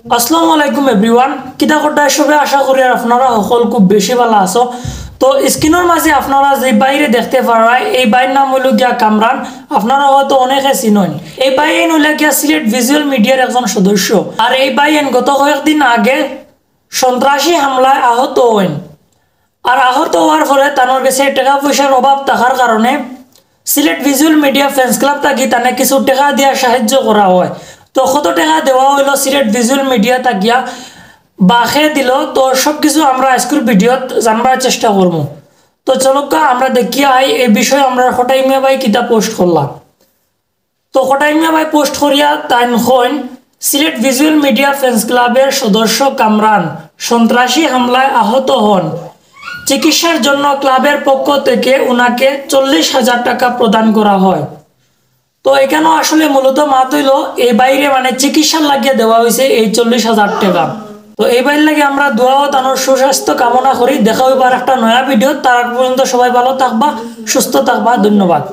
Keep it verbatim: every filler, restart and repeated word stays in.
আসসালামু আলাইকুম এভরিওয়ান, কিতা করতায় সবে? আশা করি আর আপনারা সকল খুব বেশি ভালা আছো। তো স্ক্রিনর মাঝে আপনারা যে ভাইরে দেখতে পাররা, এই ভাইর নাম হইল গিয়া কামরান। আপনারা হয়তো অনেকে চিনইন। এই ভাই এইন হইল গিয়া সিলেট ভিজুয়াল মিডিয়ার একজন সদস্য। আর এই ভাই এইন গত কয়েকদিন আগে সন্ত্রাসী হামলায় আহত হইন। আর আহত হওয়ার পরে তানোর গেছে টেকা পয়সার অভাব থাকার কারণে Sylhet visual media fans club থাকি তানে কিছু টেকা দিয়া সাহায্য করা হয়। তো কত টেকা দেওয়া হইল সিলেট ভিজুয়াল মিডিয়া থাকিয়া বা কে দিল, তো সব কিছু আমরা আজকের ভিডিওত জানবার চেষ্টা করমু। তো চলুক্কা আমরা দেখিয়া আই এই বিষয়ে আমরার কটাই মিয়া ভাই কিতা পোস্ট করলা। তো কটাই মিয়া ভাই পোস্ট করিয়া তাইন কইন, সিলেট ভিজুয়াল মিডিয়া ফ্যান্স ক্লাবের সদস্য কামরান সন্ত্রাসী হামলায় আহত হন। চিকিৎসার জন্য ক্লাবের পক্ষ থেকে উনাকে চল্লিশ হাজার টাকা প্রদান করা হয়। তো এখানেও আসলে মূলত মাত হইল এই ভাইরে মানে চিকিৎসার লাগিয়া দেওয়া হয়েছে এই চল্লিশ হাজার টাকা। তো এই ভাইর লাগি আমরা দোয়া ও তানোর সুস্বাস্থ্য কামনা করি। দেখা হইবার একটা নয়া ভিডিও, তার আগ পর্যন্ত সবাই ভালো থাকবা, সুস্থ থাকবা। ধন্যবাদ।